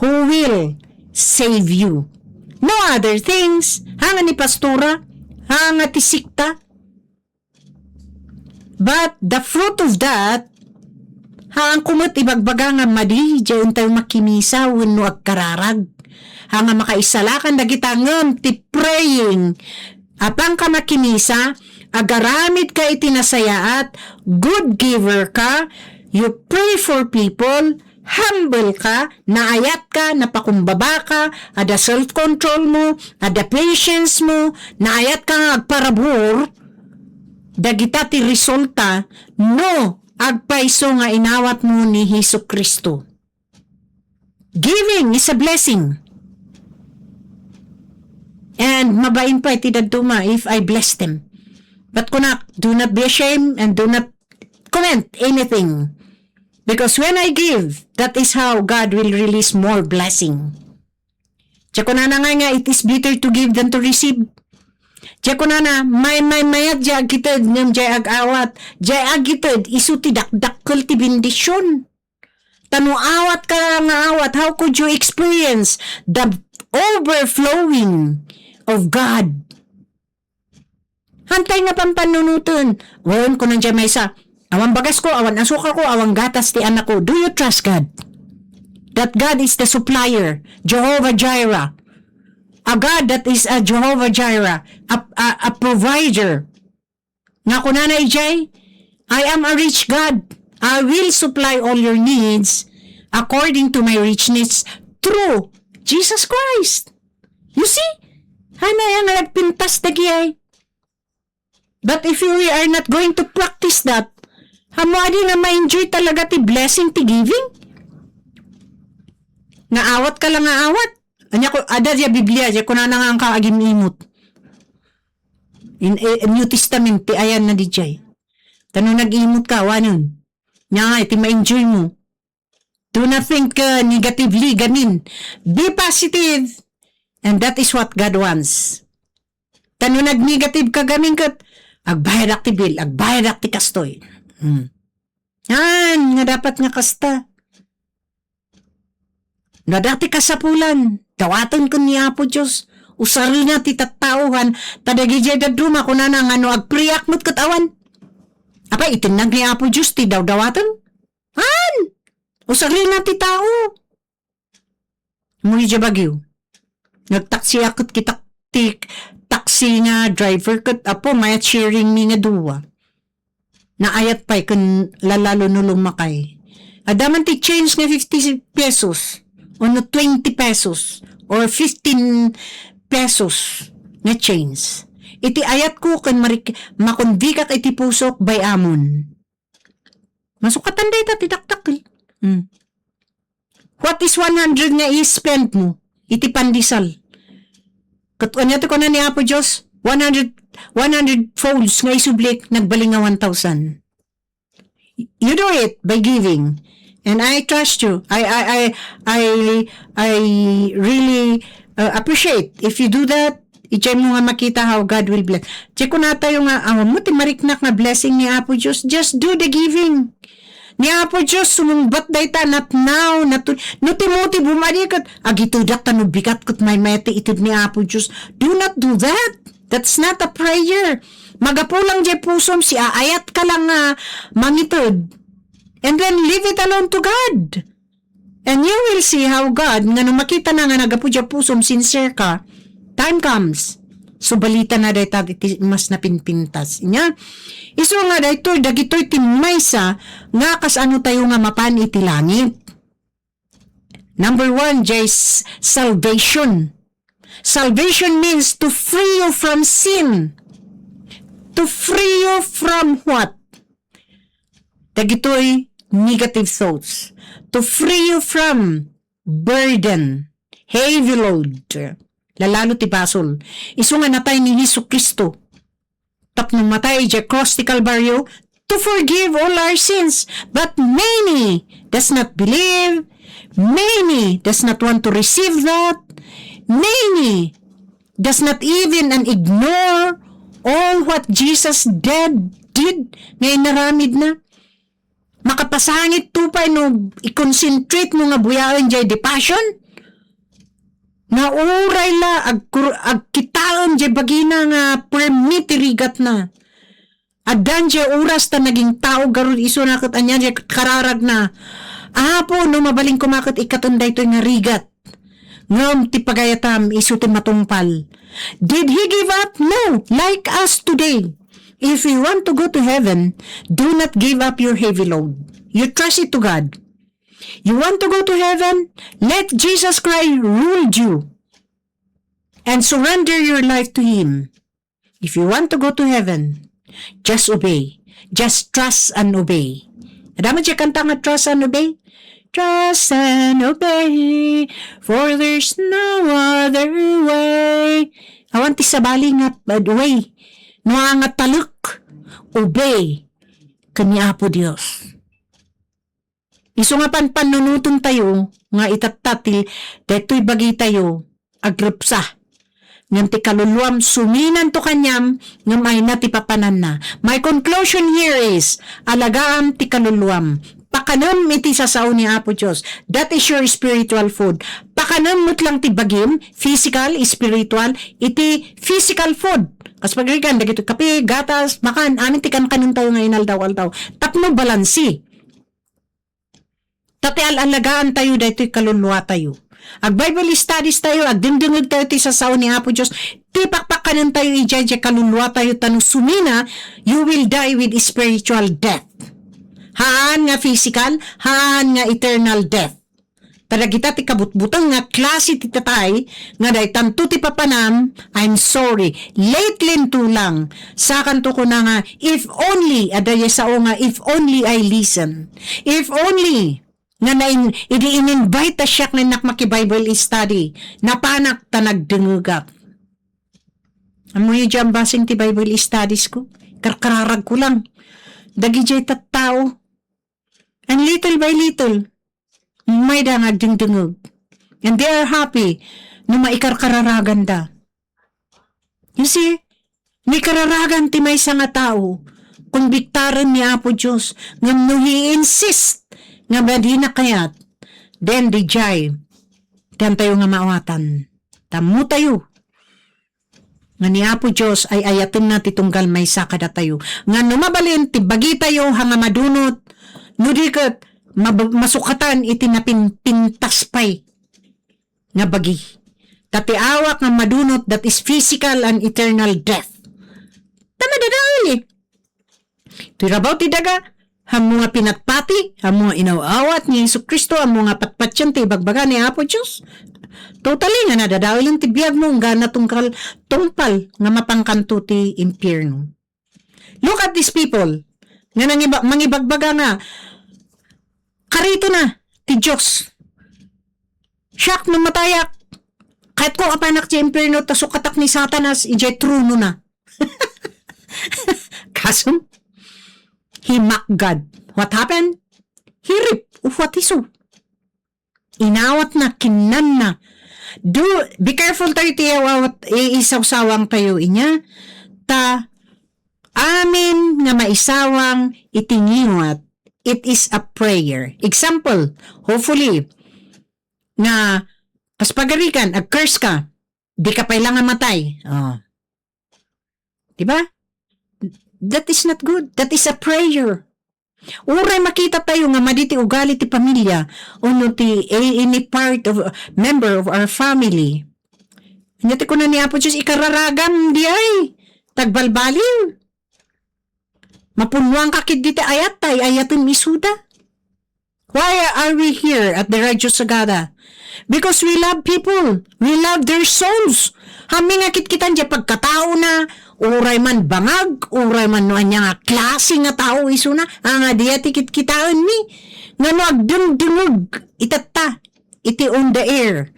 who will save you. No other things. Haan nga ni pastora, haan nga ti sekta. But the fruit of that, haan ko met ibagbaga nga madi, diay intayo makimisa wenno agkararag. Haan nga makaisalakan dagita ngem ti praying. Apanka makimisa, agaramidka iti nasayaat, good giver ka, you pray for people, humble ka, naayatka, napakumbabaka, adda self-control mo, adda patience mo, naayatka nga agparabur, dagita ti resulta no agpayso nga inawat mo ni Jesu-Cristo. Giving is a blessing. And mabain pay ti dadduma if I bless them. But kunak, do not be ashamed and do not comment anything. Because when I give, that is how God will release more blessing. Diay kunana nga, nga, it is better to give than to receive. Diay kunana, may, may, mayat diay agkited, ngem diay ag-awat. Diay agkited, isu ti dakdakkel ti bendision. Ta no awat ka nga awat, how could you experience the overflowing of God? Hantay nga pampannunoten. Wen, kunan diay maysa, "Awan bagasko, awan asukarko, awan gatas ti anakko." Do you trust God? That God is the supplier, Jehovah Jireh. A God that is a Jehovah Jireh, a, a, a provider. Nga kunana idiay, "I am a rich God. I will supply all your needs according to my richness through Jesus Christ." You see? Hanay nga nagpintas dagiti ay. But if we are not going to practice that, ammo adi nga ma-enjoy talaga ti blessing ti giving? Nga awat ka lang nga awat. Ania ko, adda diay Biblia, diay kunana nga agim-imot. In, eh, New Testament, ti ayanna diay. Ta no nag-imot ka, awanen. Nia nga, iti ma-enjoy mo. Do not think, uh, negatively gamin. Be positive. And that is what God wants. Ta no nag-negative ka gamin ket, "Agbayadak ti bill, agbayadak ti kastoy." Hmm. Yan, nga dapat nga kasta. No adda ti kasapulan, dawaten ken ni Apo Dios. Usarina ti tattao, han, ta dagidiay dadduma, kunana nga no agpriak met ket awan. Apay, itennag ni Apo Dios ti dawdawaten? Han! Usarina ti tao. Mo idiay Baguio. Nagtaksiak ket kitak ti taxi nga driver ket, apo, mayat sharing mi nga dua. Naayat pay ken lalalo no lumakay. Adda man ti change nga fifty pesos, wenno twenty pesos, or fifteen pesos nga change. Iti ayatko ken marik-, makundikak iti pusok, bay-amon. Masukatan dayta ti dakdakkel. Hmm. What is one hundred nga i-spend mo iti pandesal? Ket ania ti kuna ni Apo Dios? One hundred, one hundred folds nga isublik, nagbalin nga one thousand. You do it by giving. And I trust you. I, I, I, I, I really, uh, appreciate if you do that. Idiay mo nga makita how God will bless. Diay kunatayo nga, awan mo ti mariknak nga blessing ni Apo Dios. Just do the giving. Ni Apo Dios, sumungbat dayta, not now, not to, no Timothy, bumadi ket, agitudak ta no bigat ket maymayat ti ited ni Apo Dios. Do not do that. That's not a prayer. Magapu lang diay pusom, siaayat ka lang nga mangited. And then leave it alone to God. And you will see how God, nga no makita na nga nagapu diay pusom, sincere ka, time comes, subalita na dayta iti mas napinpintas. Nya, isu nga daytoy, dagitoy ti maysa nga kasano tayo nga mapan iti langit. Number one, diay s-, salvation. Salvation means to free you from sin. To free you from what? Dagitoy negative thoughts. To free you from burden, heavy load. Lalalo ti basol. Isu nga natay ni Jesu-Cristo tapno matay idiay cross ti Kalbario to forgive all our sins. But many does not believe. Many does not want to receive that. Many does not even and ignore all what Jesus did, did nga inaramidna. Makapasangit to pay no i-concentrate mo nga buyaen jay The Passion. Nga uray la agkur-, agkitaen jay bagina nga permi ti rigatna. Addan jay oras ta naging tao garud isuna ket ania jay kararagna. Apo, no mabalin koma ket ikkaten daytoy nga rigat. Ngem ti pagayatam isu ti matungpal. Did he give up? No, like us today. If you want to go to heaven, do not give up your heavy load. You trust it to God. You want to go to heaven? Let Jesus Christ rule you and surrender your life to Him. If you want to go to heaven, just obey. Just trust and obey. Adda man diay kanta nga trust and obey? Trust and obey, for there's no other way. Awan ti sabali nga, uh, way. No nga talek, obey ken ni Apo Dios. Isu nga panpannunoten tayo nga itatta ti daytoy bagitayo, agrepsa. Ngem ti kaluluam suminanto kaniam, ngem ayna ti papananna. My conclusion here is, alagaam ti kaluluam. Pakanem iti sasao ni Apo Dios. That is your spiritual food. Pakanem met lang ti bagim, physical, spiritual, iti physical food. Kas pagarigan, dagiti kape, gatas, makan, amin ti kankanen tayo nga inaldaw-aldaw. Tapno balansi. Ta ti al-alagaan tayo daytoy kaluluwa tayo. Ag Bible studies tayo, agdengdengeg tayo ti sasao ni Apo Dios, ti pakpakkanen tayo idiay, idiay kaluluwa tayo, ta no sumina, you will die with spiritual death. Haan nga physical, haan nga eternal death. Ta dagita ti kabutbuteng nga klase ti tatay nga daytanto ti papanam, I'm sorry. Lately nto lang, sakanto kuna nga, if only, adda diay sao nga, if only I listen. If only, nga nain-, idi in-invite ta siak nga innak maki-Bible study, napanak ta nagdengegak. Ammoyo diay basing ti Bible studies ko? Karkararag ko lang. Dagidiay tattao. And little by little, mayda nga agdengdengeg. And they are happy no maikarkararaganda. You see, maikararagan ti maysa nga tao, konbiktaren ni Apo Dios, ngem no he insist nga madina kayat, then diay, diantayo nga maawatan. Tammo tayo nga ni Apo Dios ay ayatenna ti tunggal maysa kadatayo. Nga no mabalin ti bagitayo, ha nga madunot, no di ket mab-, masukatan iti napinpintas pay nga bagi. Ta ti awak nga madunot, that is physical and eternal death. Ta madadael, eh. Ti rabaw ti daga, ammo nga pinatpati, ammo nga inaw-awat ni Jesu-Cristo, ammo nga patpatien ti ibagbaga ni Apo Dios. Totally nga nadadaelen ti biagmo, nga natungkal, tungpal nga mapangkanto ti impierno. Look at these people nga nangiba-, mangibagbaga nga, "Karito na ti Dios. Siak no matayak, kayatko a panak ti impierno, ta sukatak ni Satanas idiay trono na." Kasum, he mocked God. What happened? He reap what he sow. Inawatna, kinnanna. Do, be careful tayo ti awat, i-, isawsawang tayo inya. Ta, amin nga maisawang iti ngiwat, it is a prayer. Example, hopefully, nga, kas pagarigan, ag-curse ka, di ka pay lang a matay. Oh. Di ba? That is not good. That is a prayer. Uray makita tayo nga madi ti ugali ti pamilya, o no ti a-, any part of, member of our family. Anya ti kuna ni Apo Dios, ikararagam diay, ta agbalbaliw. Mapunnuan ka ket dita ayat, ta ay-ayatem isuda. Why are we here at the Radyo Sagada? Because we love people. We love their souls. Amin nga kitkitan diay pagkataona, uray man bangag, uray man no ania nga klase nga tao isuna, nga diay ti kitkitaenmi. Nga no agdengdengeg itatta, iti on the air.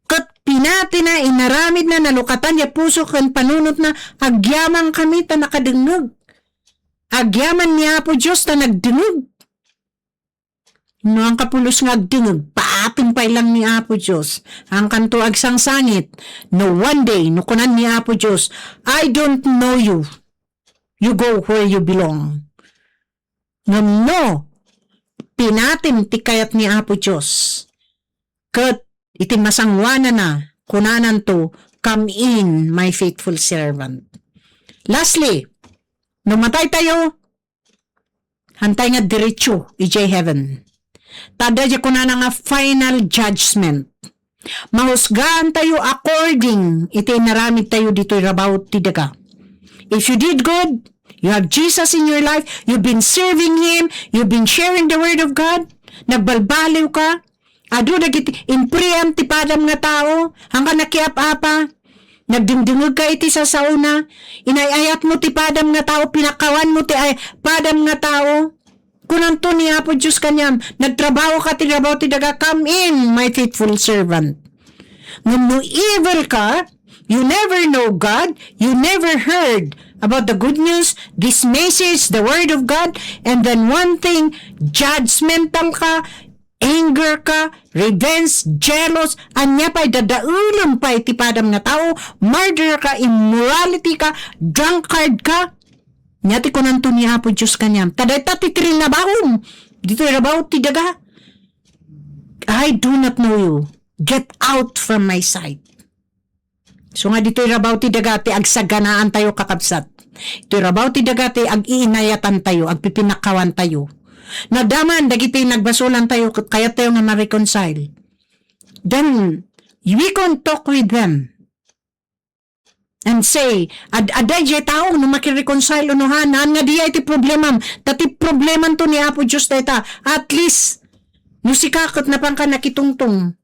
Ket pinatina, inaramidna, nalukatan diay puso ken panunotna, agyamankami ta nakadengngeg. Agyaman ni Apo Dios ta nagdengngeg. No, ang kapulos nga agdengeg, paatim pay lang ni Apo Dios. Ang kanto agsangsangit, no one day, no kunan ni Apo Dios, "I don't know you. You go where you belong." Ngem no, pinatim ti kayat ni Apo Dios. Ket iti masangoananna, kunananto, "Come in, my faithful servant." Lastly, no matay tayo, hantay nga diretso idiay heaven. Ta adda diay kunana nga final judgment. Mahusgaan tayo according iti inaramid tayo ditoy rabaw ti daga. If you did good, you have Jesus in your life, you've been serving Him, you've been sharing the Word of God, nagbalbaliw ka, adu dagiti impream ti padam nga tao, hangka nakiap-apa, nagdengdengeg ka iti sasaona, inay-ayat mo ti padam nga tao, pinakawan mo ti ay, padam nga tao, Kunanto ni Apo Dios kaniam, "Nagtrabaho ka ti rabaw ti daga, come in, my faithful servant." Ngem no evil ka, you never know God, you never heard about the good news, this message, the word of God, and then one thing, judgmental ka, anger ka, revenge, jealous, ania pay, dadaelem pay ti padam nga tao, murder ka, immorality ka, drunkard ka, Nia ti kunanto ni Apo Dios kaniam, "Ta dayta ti trinabahom ditoy rabaw ti daga. I do not know you. Get out from my sight." So nga ditoy rabaw ti daga ti agsaganaan tayo, kakabsat. Ditoy rabaw ti daga ti ag-iinayatan tayo, agpipinakawan tayo. Nadaman dagiti nagbasolan tayo, ket kayat tayo nga ma-reconcile. Then, we can talk with them. And say, ad-, adda diay tao no makireconcile uno han, han nga diay ti problemam. Ta ti problemanto ni Apo Dios dayta. At least, no sika ket napanka nakitungtong,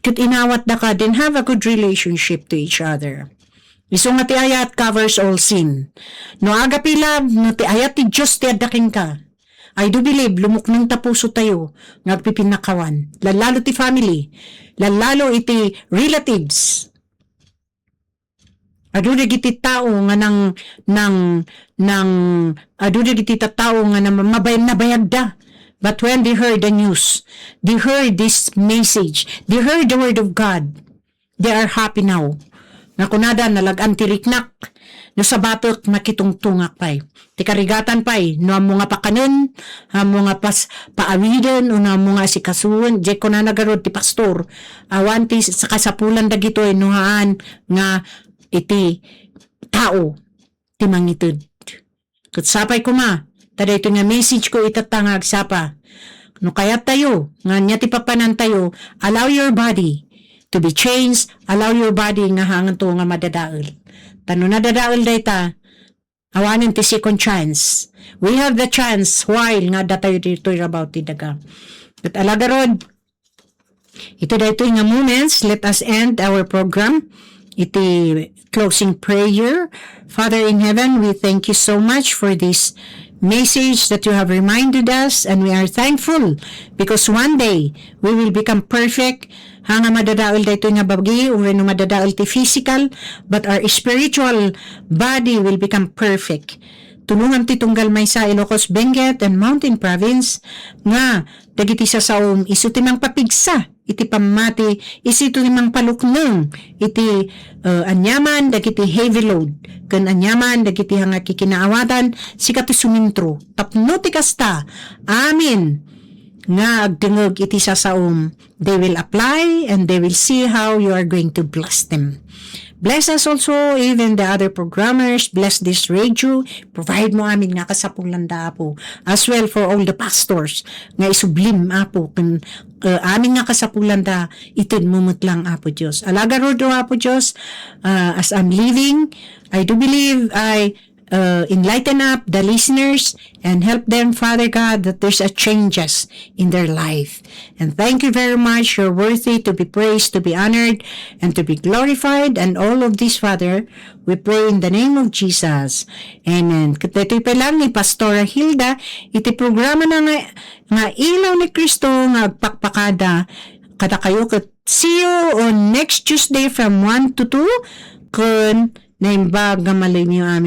ket inawatdaka, then have a good relationship to each other. Isu nga ti ayat covers all sin. No agape love, no ti ayat ti Dios ti adda kenka, I do believe, lumukneng ta puso tayo nga agpipinnakawan. Lallalo ti family, lallalo iti relatives. Adu dagiti tao nga nang, nang, nang, adu dagiti tattao nga na-, mabay-, nabayagda. But when they heard the news, they heard this message, they heard the word of God, they are happy now. Nga kunada, "Nalag-an ti riknak no sabatek, makitungtongak pay." Ti karigatan pay, no ammo nga pakanen, ammo nga pas-, paawiden, o no ammo nga asikasuen, diay kunana garud ti pastor, awan ti sa-, kasapulan dagitoy no haan nga iti tao ti mangited. Ket sapay koma, ta daytoy nga message ko itatta nga agsapa. No kayat tayo, nga ania ti papanan tayo, allow your body to be changed, allow your body nga hanganto nga madadael. Ta no nadadael dayta, awanen ti second chance. We have the chance while nga adda tayo ditoy rabaw ti daga. Ket ala garud, iti daytoy nga moments, let us end our program iti closing prayer. Father in heaven, we thank you so much for this message that you have reminded us, and we are thankful because one day we will become perfect. Haan nga madadael daytoy nga bagi, uray no madadael ti physical, but our spiritual body will become perfect. Tulongam ti tunggal maysa, Ilocos, Benguet, and Mountain Province, nga dagiti sasaom isu ti mangpapigsa iti pammati, isu ti mangpalukneng iti, eh, aniaman dagiti heavy load, ken aniaman dagiti nga kikinaawatan, sika ti sumintro. Tapno ti kasta, amin nga agdengeg iti sasaom, they will apply and they will see how you are going to bless them. Bless us also, even the other programmers. Bless this radio. Provide mo amin nga kasapulanda, Apo. As well for all the pastors nga isublim, Apo, ken, uh, amin nga kasapulanda, itedmo met lang, Apo Dios. Ala garud, O Apo Dios, uh, as I'm leaving, I do believe I uh, enlighten up the listeners and help them, Father God, that there's a changes in their life. And thank you very much. You're worthy to be praised, to be honored, and to be glorified. And all of this, Father, we pray in the name of Jesus. Amen. Ket daytoy pay lang ni Pastora Hilda, iti programa na nga, nga Ilaw ni Cristo nga agpakpakada kadakayo. Ket see you on next Tuesday from one to two, ken Naimbag nga Milenio. Amen.